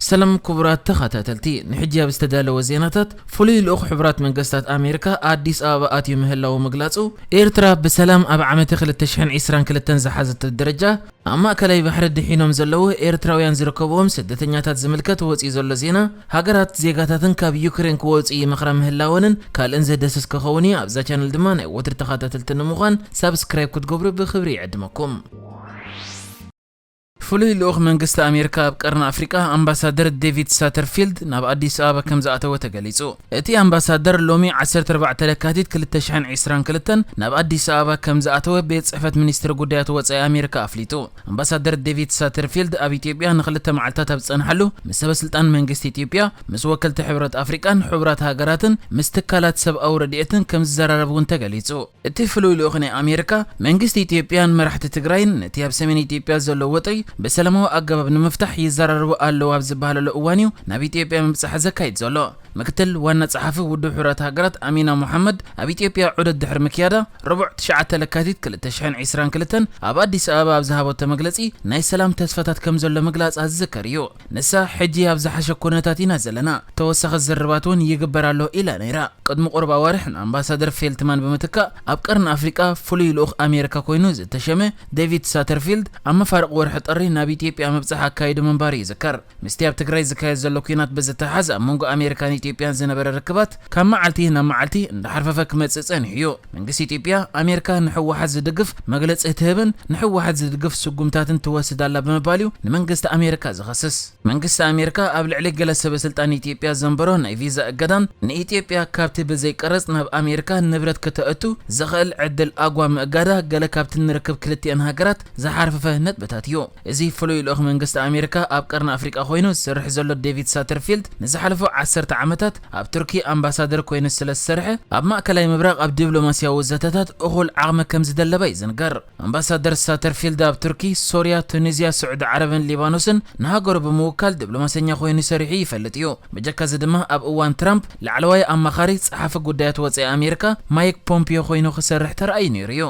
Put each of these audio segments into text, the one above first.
ሰላም ክቡራት ተኸታተልቲ፣ ንሕጂ ኣብ ዝተዳለወ ዜናታት፣ ፍሉይ ልኡኽ ሕቡራት መንግስታት ኣሜሪካ ኣዲስ ኣበባ ኣትዩ ምህላዉ ምግላጹ፣ ኤርትራ ብሰላም ኣብ ዓመተ ክልተ ሽሕን ዕስራን ክልተን ዝሓዘቶ ደረጃ፣ ኣብ ማእከላይ ባሕሪ ድሒኖም ዘለዉ ኤርትራውያን ዝርከብዎም ስደተኛታት ዝምልከት ወጺኡ ዘሎ ዜና፣ ሃገራት ዜጋታተን ካብ ዩክሬን ክወጹ ይመኽራ ምህላወንን ካልእን ዘደስስ ክኸውን እዩ። ኣብዛ ቻነል ድማ ናይ ወትሪ ተኸታተልቲ ንምዃን ሳብስክራይብ ክትገብሩ ብኽብሪ ይዕድመኩም። ፍሉይ ልኡኽ መንግስቲ ኣሜሪካ ኣብ ቀርኒ ኣፍሪቃ ኣምባሳደር ዴቪድ ሳተርፊልድ ናብ ኣዲስ ኣበባ ከም ዝኣተወ ተገሊጹ። እቲ ኣምባሳደር ሎሚ ዓሰርተ ኣርባዕተ ለካቲት ክልተ ሽሕን ዕስራን ክልተን ናብ ኣዲስ ኣበባ ከም ዝኣተወ ቤት ጽሕፈት ሚኒስትሪ ጉዳያት ወጻኢ ኣሜሪካ ኣፍሊጡ። ኣምባሳደር ዴቪድ ሳተርፊልድ ኣብ ኢትዮጵያ ንኽልተ መዓልታት ኣብ ዝጸንሓሉ፣ ምስ ሰበ ስልጣን መንግስቲ ኢትዮጵያ፣ ምስ ወከልቲ ሕብረት ኣፍሪቃን ሕቡራት ሃገራትን፣ ምስ ትካላት ሰብኣዊ ረድኤትን ከም ዝዘራረብ እውን ተገሊጹ። እቲ ፍሉይ ልኡኽ ናይ ኣሜሪካ፣ መንግስቲ ኢትዮጵያን መራሕቲ ትግራይን ነቲ ኣብ ሰሜን ኢትዮጵያ ዘሎ ወጥሪ ብሰላማዊ ኣገባብ ንምፍታሕ ይዘራረቡ ኣለዉ ኣብ ዝበሃለሉ እዋን እዩ ናብ ኢትዮጵያ ምብጻሕ ዘካይድ ዘሎ። ምክትል ዋና ጸሓፊ ውድብ ሕቡራት ሃገራት ኣሚና መሓመድ ኣብ ኢትዮጵያ ዑደት ድሕሪ ምክያዳ፣ ረቡዕ ትሽዓተ ለካቲት ክልተ ሽሕን ዕስራን ክልተን ኣብ ኣዲስ ኣበባ ኣብ ዝሃበቶ መግለጺ፣ ናይ ሰላም ተስፋታት ከም ዘሎ ምግላጻ ዝዝከር እዩ። ንሳ፣ "ሕጂ ኣብ ዝሓሸ ኩነታት ኢና ዘለና፣ ተወሳኺ ዝርርባት እውን ይግበር ኣሎ" ኢላ ነይራ። ቅድሚ ቁሩብ ኣዋርሕ ንኣምባሳደር ፌልትማን ብምትካእ፣ ኣብ ቀርኒ ኣፍሪቃ ፍሉይ ልኡኽ ኣሜሪካ ኮይኑ ዝተሸመ ዴቪድ ሳተርፊልድ፣ ኣብ መፋርቕ ወርሒ ጥሪ ናብ ኢትዮጵያ ምብጻሕ ኣካይዱ ምንባሩ ይዝከር። ምስቲ ኣብ ትግራይ ዝካየድ ዘሎ ኲናት ብዝተሓዝ፣ ኣብ መንጎ ኣሜሪካን ኢትዮጵያን ዝነበረ ርክባት ካብ መዓልቲ ናብ መዓልቲ እንዳሓርፈፈ ክመጽእ ጸኒሑ እዩ። መንግስቲ ኢትዮጵያ፣ ኣሜሪካ ንህወሓት ዝድግፍ መግለጺ እትህብን ንህወሓት ዝድግፍ ስጉምታትን ትወስድ ኣላ ብምባል እዩ ንመንግስቲ ኣሜሪካ ዝኸስስ። መንግስቲ ኣሜሪካ ኣብ ልዕሊ ገለ ሰበ ስልጣን ኢትዮጵያ ዘንበሮ ናይ ቪዛ እገዳን ንኢትዮጵያ ካብቲ ብዘይቀረጽ ናብ ኣሜሪካ ንብረት ከተእቱ ዘኽእል ዕድል ኣጓ ምእጋዳ ገለ ካብቲ ንርክብ ክልቲኣን ሃገራት ዝሓርፈፈ ነጥብታት እዩ። እዚ ፍሉይ ልኡኽ መንግስቲ ኣሜሪካ ኣብ ቀርኒ ኣፍሪቃ ኮይኑ ዝሰርሕ ዘሎ ዴቪድ ሳተርፊልድ ንዝሓለፉ ዓሰርተ ዓመታት ኣብ ቱርኪ ኣምባሳደር ኮይኑ ስለ ዝሰርሐ፣ ኣብ ማእከላይ ምብራቕ ኣብ ዲፕሎማስያዊ ዘተታት እኹል ዓቕሚ ከም ዝደለበ ይዝንገር። ኣምባሳደር ሳተርፊልድ ኣብ ቱርኪ፣ ሶርያ፣ ቱኒዝያ፣ ስዑዲ ዓረብን ሊባኖስን ንሃገሩ ብምውካል ዲፕሎማሰኛ ኮይኑ ሰሪሑ ይፈልጥ እዩ። ብጀካ እዚ ድማ ኣብ እዋን ትራምፕ ላዕለዋይ ኣማኻሪ ጸሓፊ ጉዳያት ወጻኢ ኣሜሪካ ማይክ ፖምፒዮ ኮይኑ ክሰርሕ ተራእዩ ነይሩ እዩ።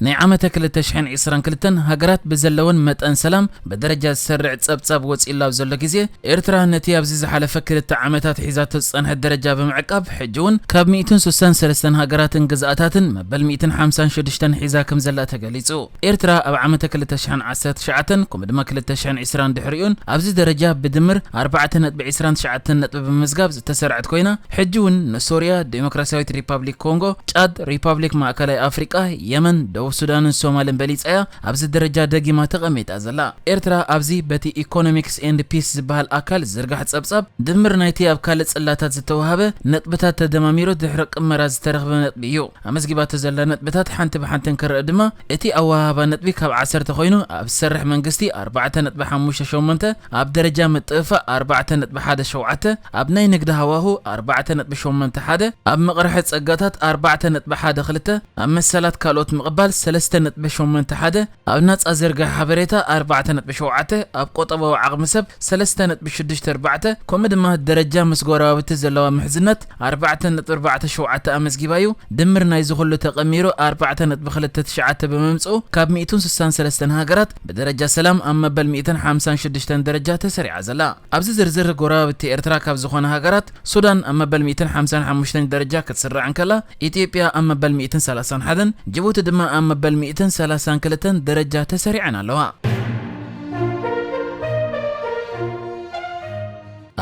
ናይ ዓመተ ክልተ ሽሕን ዕስራን ክልተን ሃገራት ብዘለወን መጠን ሰላም ብደረጃ ዝሰርዕ ጸብጻብ ወጺኡ ኣብ ዘሎ ግዜ፣ ኤርትራ ነቲ ኣብዚ ዝሓለፈ ክልተ ዓመታት ሒዛቶ ዝጸንሐት ደረጃ ብምዕቃብ፣ ሕጂ እውን ካብ ሚእትን ስሳን ሰለስተን ሃገራትን ግዝኣታትን መበል ሚእትን ሓምሳን ሽዱሽተን ሒዛ ከም ዘላ ተገሊጹ። ኤርትራ ኣብ ዓመተ ክልተ ሽሕን ዓሰርተ ትሽዓተን ከምኡ ድማ ክልተ ሽሕን ዕስራን ድሕሪኡን ኣብዚ ደረጃ ብድምር ኣርባዕተ ነጥቢ ዕስራን ትሽዓተን ነጥቢ ብምምዝጋብ ዝተሰርዐት ኮይና፣ ሕጂ እውን ንሶርያ፣ ዴሞክራሲያዊት ሪፓብሊክ ኮንጎ፣ ጫድ፣ ሪፓብሊክ ማእከላይ ኣፍሪቃ፣ የመን፣ ደቡብ ሱዳንን ሶማልን በሊጻ እያ ኣብዚ ደረጃ ደጊማ ተቐሚጣ ዘላ። ኤርትራ ኣብዚ በቲ ኢኮኖሚክስ ኤንድ ፒስ ዝበሃል ኣካል ዝርጋሕ ጸብጻብ ድምር ናይቲ ኣብ ካልእ ጽላታት ዝተዋህበ ነጥብታት ተደማሚሩ ድሕሪ ቅመራ ዝተረኽበ ነጥቢ እዩ። ኣመዝጊባቶ ዘላ ነጥብታት ሓንቲ ብሓንቲ እንክረአ ድማ፣ እቲ ኣወሃህባ ነጥቢ ካብ ዓሰርተ ኮይኑ፣ ኣብ ዝሰርሕ መንግስቲ ኣርባዕተ ነጥቢ ሓሙሽተ ሸሞንተ፣ ኣብ ደረጃ ምጥፍፋእ ኣርባዕተ ነጥቢ ሓደ ሸውዓተ፣ ኣብ ናይ ንግዲ ሃዋሁ ኣርባዕተ ነጥቢ ሸሞንተ ሓደ፣ ኣብ መቕርሒ ጸጋታት ኣርባዕተ ነጥቢ ሓደ ክልተ፣ ኣብ መሰላት ካልኦት ምቕባል ሰለስተ ነጥቢ ሸሞንተ ሓደ፣ ኣብ ናጻ ዝርግሐ ሓበሬታ ኣርባዕተ ነጥቢ ሸውዓተ፣ ኣብ ቁጠባዊ ዓቕሚ ሰብ ሰለስተ ነጥቢ ሽዱሽተ ኣርባዕተ፣ ከምኡ ድማ ደረጃ ምስ ጎረባብቲ ዘለዋ ምሕዝነት ኣርባዕተ ነጥቢ ኣርባዕተ ሸውዓተ ኣመዝጊባ እዩ። ድምር ናይዚ ኩሉ ተቐሚሩ ኣርባዕተ ነጥቢ ክልተ ትሽዓተ ብምምጽኡ፣ ካብ ሚእትን ስሳን ሰለስተን ሃገራት ብደረጃ ሰላም ኣብ መበል ሚእትን ሓምሳን ሽዱሽተን ደረጃ ተሰሪዓ ዘላ። ኣብዚ ዝርዝር ጎረባብቲ ኤርትራ ካብ ዝኾና ሃገራት፣ ሱዳን ኣብ መበል ሚእትን ሓምሳን ሓሙሽተን ደረጃ ክትስራዕ እንከላ፣ ኢትዮጵያ ኣብ መበል ሚእትን ሰላሳን ሓደን፣ ጅቡቲ ድማ ኣብ መበል ሚእትን ሰላሳን ክልተን ደረጃ ተሰሪዐን ኣለዋ።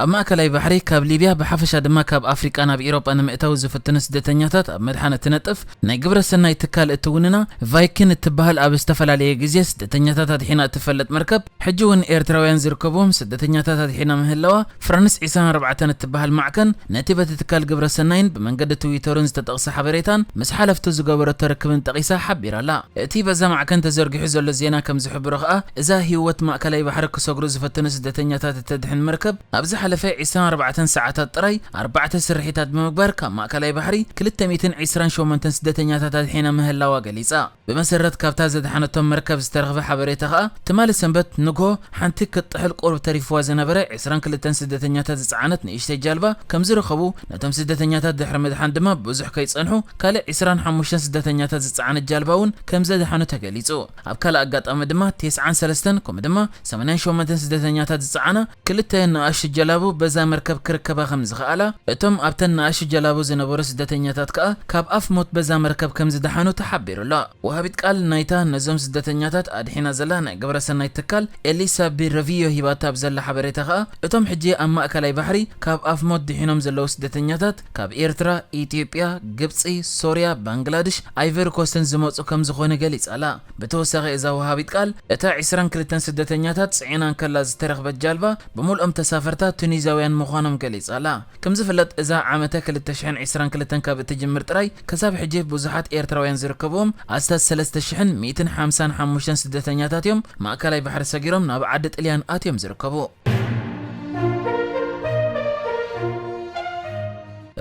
ኣብ ማእከላይ ባሕሪ ካብ ሊብያ ብሓፈሻ ድማ ካብ ኣፍሪቃ ናብ ኤውሮጳ ንምእታው ዝፍትኑ ስደተኛታት ኣብ ምድሓን እትነጥፍ ናይ ግብረ ሰናይ ትካል እትውንና ቫይኪን እትበሃል ኣብ ዝተፈላለየ ግዜ ስደተኛታት ኣድሒና እትፈልጥ መርከብ፣ ሕጂ እውን ኤርትራውያን ዝርከብዎም ስደተኛታት ኣድሒና ምህላዋ ፍራንስ ዕስራን ኣርባዕተን እትበሃል ማዕከን ነቲ በቲ ትካል ግብረ ሰናይን ብመንገዲ ትዊተሩን ዝተጠቕሰ ሓበሬታን ምስ ሓለፍቱ ዝገበረቶ ርክብን ጠቒሳ ሓቢራ ኣላ። እቲ በዛ ማዕከን ተዘርጊሑ ዘሎ ዜና ከም ዝሕብሮ ከኣ፣ እዛ ህይወት ማእከላይ ባሕሪ ክሰግሩ ዝፈተኑ ስደተኛታት እተድሕን መርከብ ኣብዚ ሓለፈ ዕስራን ኣርባዕተን ሰዓታት ጥራይ ኣርባዕተ ስርሒታት ብምግባር ካብ ማእከላይ ባሕሪ ክልተ ሚእትን ዕስራን ሸሞንተን ስደተኛታት ኣድሒና ምህላዋ ገሊጻ። ብመሰረት ካብታ ዘድሓነቶም መርከብ ዝተረኽበ ሓበሬታ ከኣ፣ ትማሊ ሰንበት ንግሆ ሓንቲ ክትጥሕል ቁሩብ ተሪፍዋ ዝነበረ ዕስራን ክልተን ስደተኛታት ዝጸዓነት ንእሽተይ ጃልባ ከም ዝረኸቡ፣ ነቶም ስደተኛታት ድሕሪ ምድሓን ድማ ብዙሕ ከይጸንሑ ካልእ ዕስራን ሓሙሽተን ስደተኛታት ዝጸዓነት ጃልባ እውን ከም ዘድሓኑ ተገሊጹ። ኣብ ካልእ ኣጋጣሚ ድማ ተስዓን ሰለስተን ከምኡ ድማ ሰማንያን ሸሞንተን ስደተኛታት ዝጸዓና ክልተ ንኣሽቱ ጀላቡ በዛ መርከብ ክርከባ ከም ዝኸኣላ፣ እቶም ኣብተን ንኣሽቱ ጀላቡ ዝነበሩ ስደተኛታት ከኣ ካብ ኣፍ ሞት በዛ መርከብ ከም ዝደሓኑ ተሓቢሩ ኣሎ። ወሃቢት ቃል ናይታ ነዞም ስደተኛታት ኣድሒና ዘላ ናይ ግብረ ሰናይ ትካል ኤሊሳ ቢረቪዮ ሂባታ ኣብ ዘላ ሓበሬታ ከኣ፣ እቶም ሕጂ ኣብ ማእከላይ ባሕሪ ካብ ኣፍ ሞት ድሒኖም ዘለዉ ስደተኛታት ካብ ኤርትራ፣ ኢትዮጵያ፣ ግብጺ፣ ሶርያ፣ ባንግላድሽ፣ ኣይቨሪ ኮስትን ዝመጹ ከም ዝኾኑ ገሊጻ ኣላ። ብተወሳኺ እዛ ወሃቢት ቃል፣ እታ ዕስራን ክልተን ስደተኛታት ጽዒና እንከላ ዝተረኽበት ጃልባ ብምልኦም ተሳፈርታ ቱኒዛውያን ምዃኖም ገሊጻ ኣላ። ከም ዝፍለጥ እዛ ዓመተ ክልተ ሽሕን ዕስራን ክልተን ካብ እትጅምር ጥራይ ክሳብ ሕጂ ብዙሓት ኤርትራውያን ዝርከብዎም ኣስታት ሰለስተ ሽሕን ሚእትን ሓምሳን ሓሙሽተን ስደተኛታት እዮም ማእከላይ ባሕሪ ሰጊሮም ናብ ዓዲ ጥልያን ኣትዮም ዝርከቡ።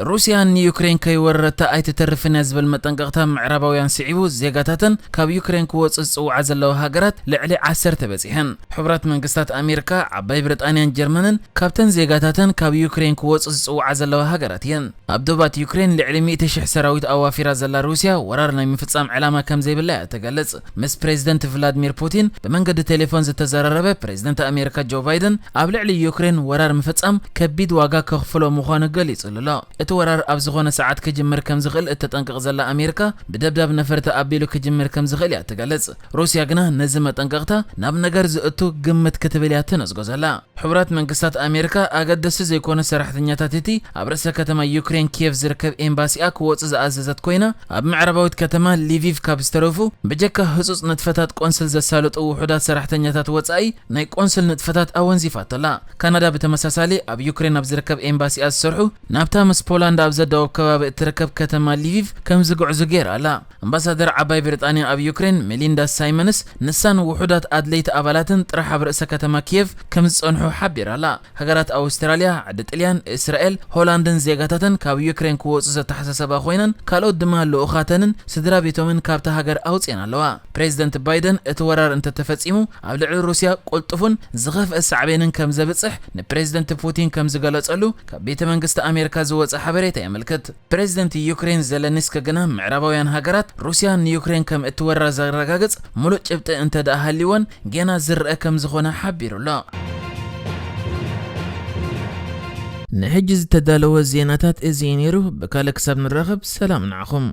ሩስያ ንዩክሬን ከይወረረታ ኣይትተርፍን እያ ዝብል መጠንቀቕታ ምዕራባውያን ስዒቡ፣ ዜጋታተን ካብ ዩክሬን ክወጹ ዝጽውዓ ዘለዋ ሃገራት ልዕሊ ዓሰርተ በጺሐን። ሕቡራት መንግስታት ኣሜሪካ፣ ዓባይ ብሪጣንያን ጀርመንን ካብተን ዜጋታተን ካብ ዩክሬን ክወጹ ዝጽውዓ ዘለዋ ሃገራት እየን። ኣብ ዶባት ዩክሬን ልዕሊ ሚእቲ ሽሕ ሰራዊት ኣዋፊራ ዘላ ሩስያ፣ ወራር ናይ ምፍጻም ዕላማ ከም ዘይብላ እያ ትገልጽ። ምስ ፕሬዚደንት ቭላድሚር ፑቲን ብመንገዲ ቴሌፎን ዝተዘራረበ ፕሬዚደንት ኣሜሪካ ጆ ባይደን፣ ኣብ ልዕሊ ዩክሬን ወራር ምፍጻም ከቢድ ዋጋ ከኽፍሎ ምዃኑ ገሊጹ ኣሎ። እቲ ወራር ኣብ ዝኾነ ሰዓት ክጅምር ከም ዝኽእል እተጠንቅቕ ዘላ ኣሜሪካ፣ ብደብዳብ ነፈርቲ ኣቢሉ ክጅምር ከም ዝኽእል እያ ትገልጽ። ሩስያ ግና ነዚ መጠንቀቕታ ናብ ነገር ዝእቱ ግምት ክትብል እያ ትነጽጎ ዘላ። ሕቡራት መንግስታት ኣሜሪካ ኣገደስቲ ዘይኮኑ ሰራሕተኛታት እቲ ኣብ ርእሰ ከተማ ዩክሬን ኪየቭ ዝርከብ ኤምባሲኣ ክወጹ ዝኣዘዘት ኮይና፣ ኣብ ምዕራባዊት ከተማ ሊቪቭ ካብ ዝተረፉ ብጀካ ህጹጽ ንጥፈታት ቆንስል ዘሳልጡ ውሑዳት ሰራሕተኛታት ወጻኢ ናይ ቆንስል ንጥፈታት ኣወንዚፋቶ ኣላ። ካናዳ ብተመሳሳሊ ኣብ ዩክሬን ኣብ ዝርከብ ኤምባሲኣ ዝሰርሑ ናብታ ምስ ፖላንድ ኣብ ዘዳወብ ከባቢ እትርከብ ከተማ ሊቪቭ ከም ዝግዕዙ ገይራ ኣላ። ኣምባሳደር ዓባይ ብሪጣንያ ኣብ ዩክሬን ሜሊንዳ ሳይመንስ ንሳን ውሑዳት ኣድለይቲ ኣባላትን ጥራሕ ኣብ ርእሰ ከተማ ኪየቭ ከም ዝጸንሑ ሓቢራ ኣላ። ሃገራት ኣውስትራልያ፣ ዓዲ ጥልያን፣ እስራኤል፣ ሆላንድን ዜጋታተን ካብ ዩክሬን ክወጹ ዘተሓሳሰባ ኮይነን፣ ካልኦት ድማ ልኡኻተንን ስድራ ቤቶምን ካብታ ሃገር ኣውጺኤን ኣለዋ። ፕሬዚደንት ባይደን እቲ ወራር እንተተፈጺሙ ኣብ ልዕሊ ሩስያ ቅልጡፍን ዝኸፍአ ሳዕቤንን ከም ዘብጽሕ ንፕሬዚደንት ፑቲን ከም ዝገለጸሉ ካብ ቤተ መንግስቲ ኣሜሪካ ዝወጸ ሓበሬታ የመልክት። ፕሬዚደንት ዩክሬን ዘለንስኪ ግና ምዕራባውያን ሃገራት ሩስያ ንዩክሬን ከም እትወራ ዘረጋግጽ ምሉእ ጭብጢ እንተ ደኣ ሃልይወን ጌና ዝረአ ከም ዝኾነ ሓቢሩ ኣሎ። ንሕጂ ዝተዳለወ ዜናታት እዚ እዩ ነይሩ። ብካልእ ክሳብ ንራኸብ ሰላም ንዓኹም።